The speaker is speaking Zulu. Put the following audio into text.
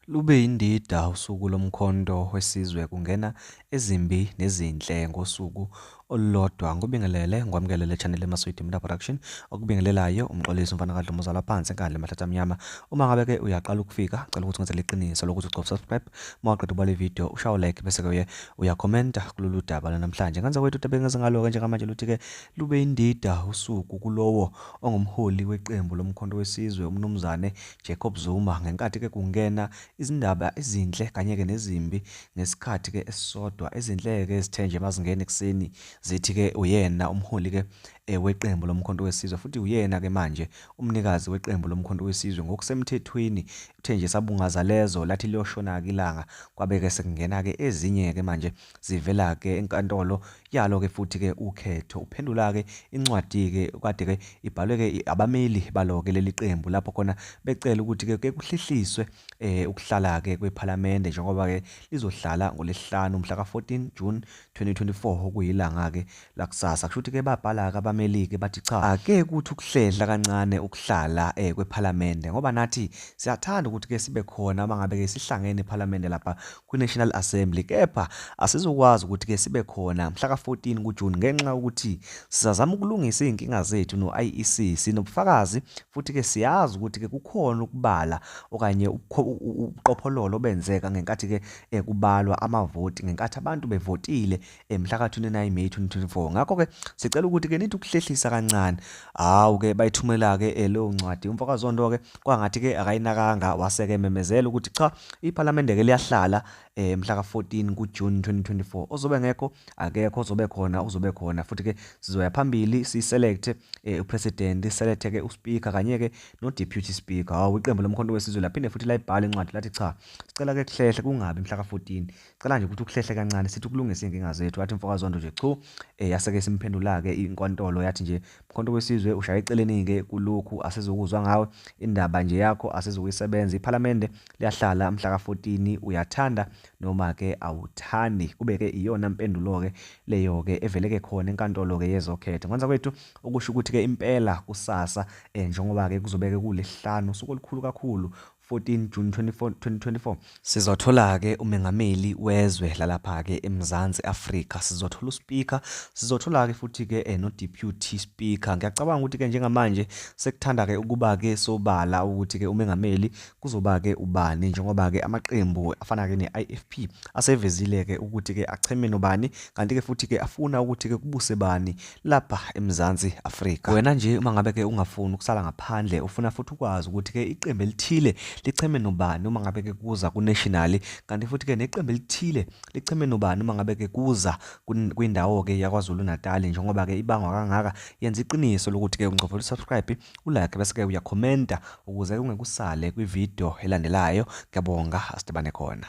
Lube yindida usuku loMkhonto weSizwe kungena ezimbi nezinhle ngosuku olulodwa. Ngubingelele ngwamukele le channel eMaswidi Media Production okubingelelayo uMxolisi umfana kaDlomo ozalwa phansi eNkandla emahlathi amnyama. Uma ngabe ke uyaqala ukufika cela ukuthi ungenzele iqiniso lokuthi ucofa subscribe uma waqeda ubala ivideo ushaye like bese ke uye uyakhomenta kulolu daba lanamhlanje. Ngenza kwethu udaba engeze ngalo-ke njengamanje luthi-ke lube yindida usuku kulowo ongumholi weqembu loMkhonto weSizwe uMnumzane Jacob Zuma ngenkathi-ke kungena izindaba ezinhle kanye-ke nezimbi ngesikhathi-ke esisodwa. Ezinhle-ke zithe nje mazingena ekuseni zithi-ke uyena umholi-ke weqembu loMkhonto weSizwe futhi uyena-ke manje umnikazi weqembu loMkhonto weSizwe ngokusemthethweni. Uthe nje sabungaza lezo lathi liyoshona-ke ilanga kwabe-ke sekungena-ke ezinye-ke manje zivela-ke enkantolo yalo-ke futhi-ke ukhetho. Uphendula-ke incwadi-ke kade-ke ibhalwe-ke abameli balo-ke leli qembu lapho khona becela ukuthi-ke ke kuhlehliswe ukuhlala-ke kwephalamende njengoba-ke lizohlala ngoLwesihlanu mhla ka-14 June 2024 okuyilanga-ke lakusasa. Kusho ukuthi-ke babhala-ke abameli-ke bathi cha, ake kuthi ukuhlehla kancane ukuhlala kwephalamende ngoba nathi siyathanda ukuthi-ke sibe khona uma ngabe-ke sihlangene ephalamende lapha kwi-National Assembly kepha asizokwazi ukuthi-ke sibe khona mhla ka-14 kuJuni ngenxa yokuthi sizazama ukulungisa iy'nkinga zethu no-IEC. Sinobufakazi futhi-ke siyazi ukuthi-ke kukhona ukubala okanye ubuqophololo obenzeka ngenkathi-ke kubalwa amavoti ngenkathi abantu bevotile mhla ka-29 May 2024. Ngakho-ke sicela ukuthi-ke nithi ukuhlehlisa kancane. Hawu-ke bayithumela-ke leyo ncwadi. UmfokaZondo-ke kwangathi-ke akayinakanga wase-ke memezela ukuthi cha iphalamende-ke liyahlala mhla ka-14 kuJune 2024. Ozobe ngekho akekho, ozobe khona uzobe khona futhi-ke sizoya phambili siselect upresident, siselect-ke uspeaker kanye-ke no-deputy speaker. Hawu iqembu loMkhonto weSizwe laphinde futhi layibhala incwadi lathi cha sicela-ke kuhlehle kungabi mhla ka-14 Cela nje ukuthi ukuhlehle kancane sithi ukulungisa iy'nkinga zethu. Wathi mfokaZondo nje chu yase-ke simphendula-ke inkantolo yathi nje Mkhonto weSizwe ushaye eceleni-ke kulokhu asizokuzwa ngawe indaba nje yakho asizukuyisebenza. Iphalamende liyahlala mhla ka-14 uyathanda noma-ke awuthandi. Kube-ke iyona mpendulo-ke leyo-ke evele-ke khona enkantolo-ke yezokhetho. Ngokwenza kwethu okusho ukuthi-ke impela kusasa njengoba-ke kuzobe-ke kuwuLwesihlanu usuku olukhulu kakhulu 14 June 24, 2024. Sizothola-ke umengameli wezwe lalapha-ke eMzansi Afrika, sizothola uSpeaker, sizothola-ke futhi-ke no-Deputy Speaker. Ngiyacabanga ukuthi-ke njengamanje sekuthanda-ke ukuba-ke sobala ukuthi-ke umengameli kuzoba-ke ubani njengoba-ke amaqembu afana-ke ne-IFP asevezile-ke ukuthi-ke acheme nobani kanti-ke futhi-ke afuna ukuthi-ke kubuse bani lapha eMzansi Afrika. Wena nje uma ngabe ke ungafuni ukusala ngaphandle ufuna futhi ukwazi ukuthi ke iqembu elithile licheme nobani uma ngabe ke kuza ku-national kanti futhi ke neqembu elithile licheme nobani uma ngabe ke kuza kwindawo ke yaKwaZulu Natal njengoba ke ibangwa kangaka yenza iqiniso lokuthi ke ungcofela usubscribe ulike bese ke uyakhomenta ukuze ungekusale kwivideo elandelayo. Ngiyabonga asidibane khona.